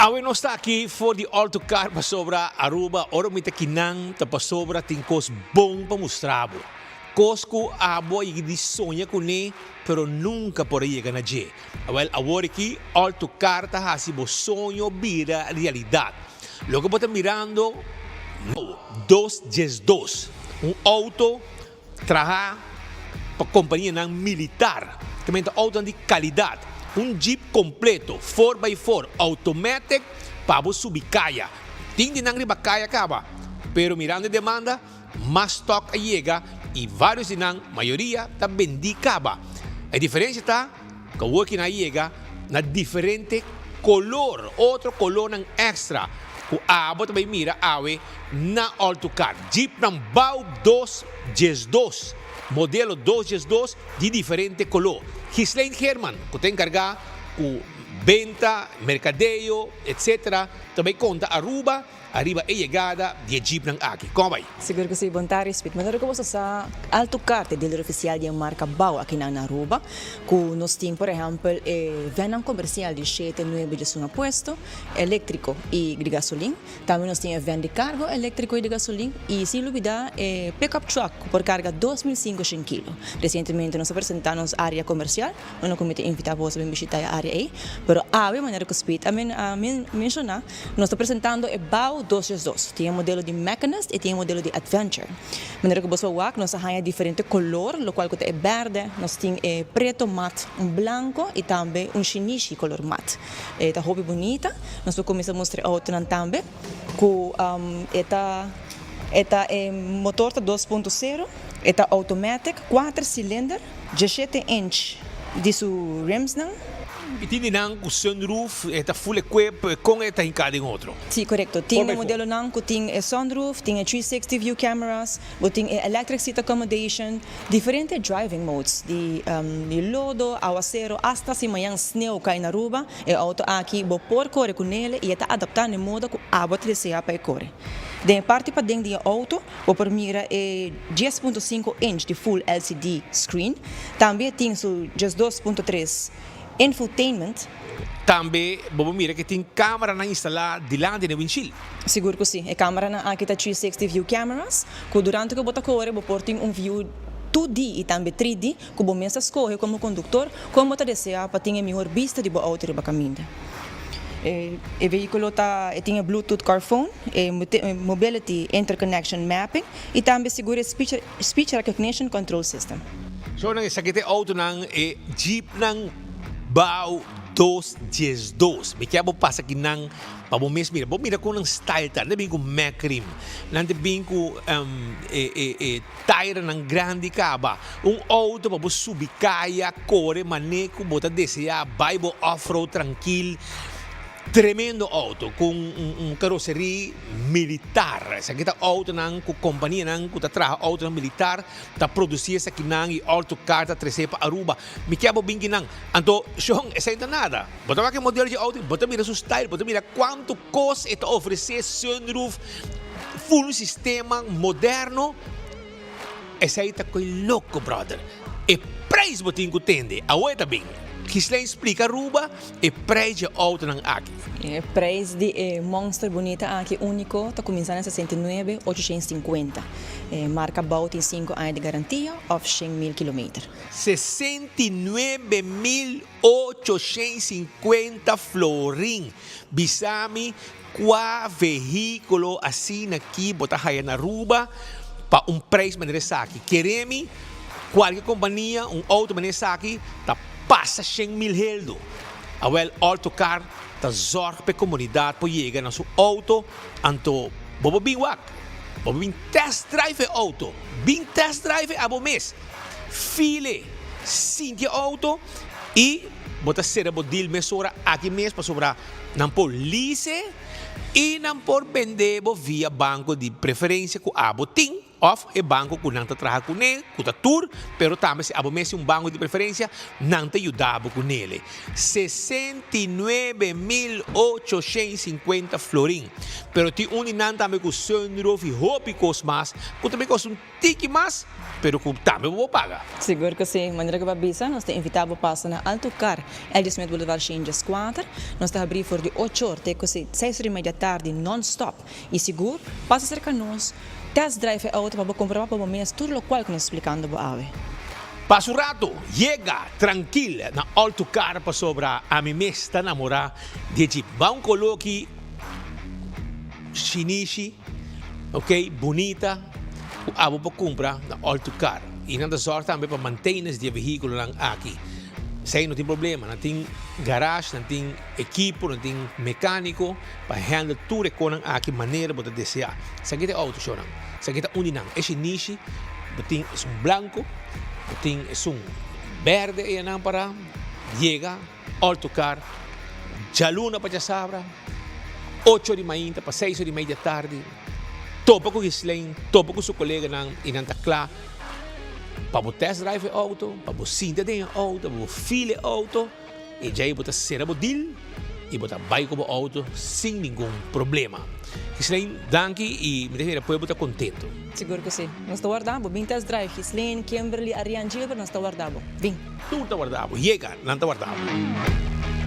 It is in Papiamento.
Awe nos ta aki for di All to Car pasobra Aruba ora mi ta kinan ta pasobra tin kos bon pa mustra bo. Kos ku abo a yega di soña kuné pero nunka por a yega na dje. Awel awor aki All to Car ta hasi bo soño bira realidat. Loke bo ta mirando nou 212, un auto Traha pa kompanianan militar. Tamen ta outonan di kalidat. Un jeep kompleto, four by four, automatic pa bo subi kaya. Tin di nan riba kaya kaba, pero mirando e demanda, mas stock a yega i varios di nan, mayoria, ta bendí kaba. E diferensia ta ku awor ki nan a yega na diferente kolor, otro kolornan extra ku abo ta bai mira awe na Altocar. Jeepnan bou 212, modelo 212 di diferente koló. Ghislaine Geerman, ku ta enkargá ku benta, merkadeo, etc. Ta bai konta Aruba ariba e yegada di e jeepnan aki. Kon bai? Sigur ku si, bon tardi Speed. Manera ku boso sa, Altocar ta e dealer ofisial di e marka bou akinan na Aruba, ku nos tin por ehèmpel e vennan komersial di shete, nuebe, diesun apuesto, eléktriko i di gasolin. Tambe nos tin e van di kargo eléktriko i di gasolin i sin lubidá e pickup truck ku por karga 2500 kilo. Resientemente nos a presentá nos área komersial, unda ku mi ta invitá boso bin bishitá e área ei. Pero awe, manera ku Speed a menshoná, nos ta presentando e Bao 202. Tin e modelo di Mechanist i tin e modelo di Adventure. Manera ku boso a wak, nos a haña diferente kolor, lokual ku ta e bèrdè, nos tin e preto mat, un blanko i tambe un shinishi kolor mat. E ta hopi bunita. Nos por kuminsá mustra e outonan tambe ku e ta e ta e motor ta 2.0, e ta automatic, kuater silinder, 17 inch di su rimsnan. I tin di nan ku sunroof, e ta full equip, kon e ta hinká den otro? Sí, korekto. Tin e modelonan ku tin e sunroof, tin e 360 view cameras, bo tin e electric seat accommodation. Diferente driving modes di lodo, awasero, hasta si mañan sneeuw kai na Aruba, e auto aki bo por kore ku nele i e ta adaptá n'e moda ku abo ta deseá pa e kore. Den e parti paden di e auto bo por mira e 10.5 inch di full LCD screen, tambe e tin su 12.3 infotainment. Tambe bo por mira ku tin kameranan instalá dilanti den e windshield. Sigur ku si. E kameranan aki ta 360 view cameras, ku durante ku bo ta kore bo por tin un view 2D i tambe 3D ku bo mes ta skohe komo konduktor kon bo ta deseá pa tin e mihor bista di bo outo riba kaminda. E vehíkulo ta e tin e Bluetooth car phone, e mobility interconnection mapping i tambe sigur e speech recognition control system. So nan esaki ta e outonan, e jeepnan bou 212. Mi kier bo pasa kinan pa bo mes mira. Bo mira kon nan style ta. Nan ta bin ku Mack rim. Nan ta bin ku e e e tairenan grandi kaba. Un outo pa bo subi kaya, kore mane ku bo ta desea, bai bo off road trankil. Tremendo outo ku un karoseri militar. Esaki ta outonan ku kompanianan ku ta traha outonan militar ta produsi esakinan i Alto Car ta trese pa Aruba. Mi kier bo bin kinan. Anto, shon, esei no ta nada. Bo ta wak e modelo dje outo, bo ta mira su style, bo ta mira kuantu kos e ta ofresé, sunroof, full un sistema moderno. Esei ta koi loko, brother. E prijs bo tin ku tende. Awo e ta bin. Ghislaine splika Aruba e prijs dje outonan aki. E prijs di e monster bunita aki uniko ta kuminsá na 69 850. E marka bou tin sinku aña di garantia òf 100,000 kilometer. 69,850 florin. Bisa mi kua vehíkulo asina ki bo ta haya na Aruba pa un prijs manera esaki. Kere mi kualke kompania un outo manera esaki ta pasa 100,000 heldo. Awel Autocar ta zorg pa e komunidat por yega na su outo, anto bo por bin wak, bo por bin test drive e outo, bin test drive e abo mes. File, sinti e auto y bo ta cera bo deal mesora aki mes pasobra nan por lease y nan por bende bo via banco di preferencia cu abo tin. Òf e banko ku nan ta traha kuné, ku ta tur, pero tambe si abo mes tin un banko di preferensia, nan ta yuda bo ku nele. 69.850 florin. Pero tin un di nan tambe ku sunroof i hopi kos mas, ku ta bin kosta un tiki mas, pero ku tambe bo por paga. Sigur ku si. Manera ku bo a bisa, nos ta invitá bo pasa na Alto Car, L. Smith Boulevard 104. Nos ta habrí for di ocho or te ku seis or i media tardi non-stop. I sigur, pasa serka nos, test drive e auto pa bo komproba pa bo mes tur lokual ku nos splikando bo awe. Pasa un rato, yega trankil na Alto Car pasobra ami mes ta namorá di e Jeep. Ba un kolo ki shinishi, ok, bunita ku abo por kumpra na Alto Car. I nan ta zòrg tambe pa mantenes di e vehíkulonan aki. Esei no tin problema, nan tin garage, nan tin ekipo, nan tin mekániko. Pa handle tur e konan aki manera bo ta desea. Esaki ta e auto shownan. Esaki ta un di nan. E shinishi, bo tin esun blanco, bo tin esun berde eyanan para yega auto car djaluna pa djasabra ocho di mainta pa seis ora di media tardi. Topa ku Ghislaine, topa ku su koleganan i nan ta kla pa bo test drive e auto, pa bo sinta den e auto, pa bo feel e auto. E djei bo ta sera bo deal y bo ta bay cu bo auto sin ningun problema. Gislaine, danki y mi ta mira pueblo ta contento. Sigur cu si. Nos ta warda bo. Bin test drive. Gislaine, Kimberly, Arian, Gilbert, nos ta warda bo. Bin. Tur ta warda bo. Yega, nan ta warda bo.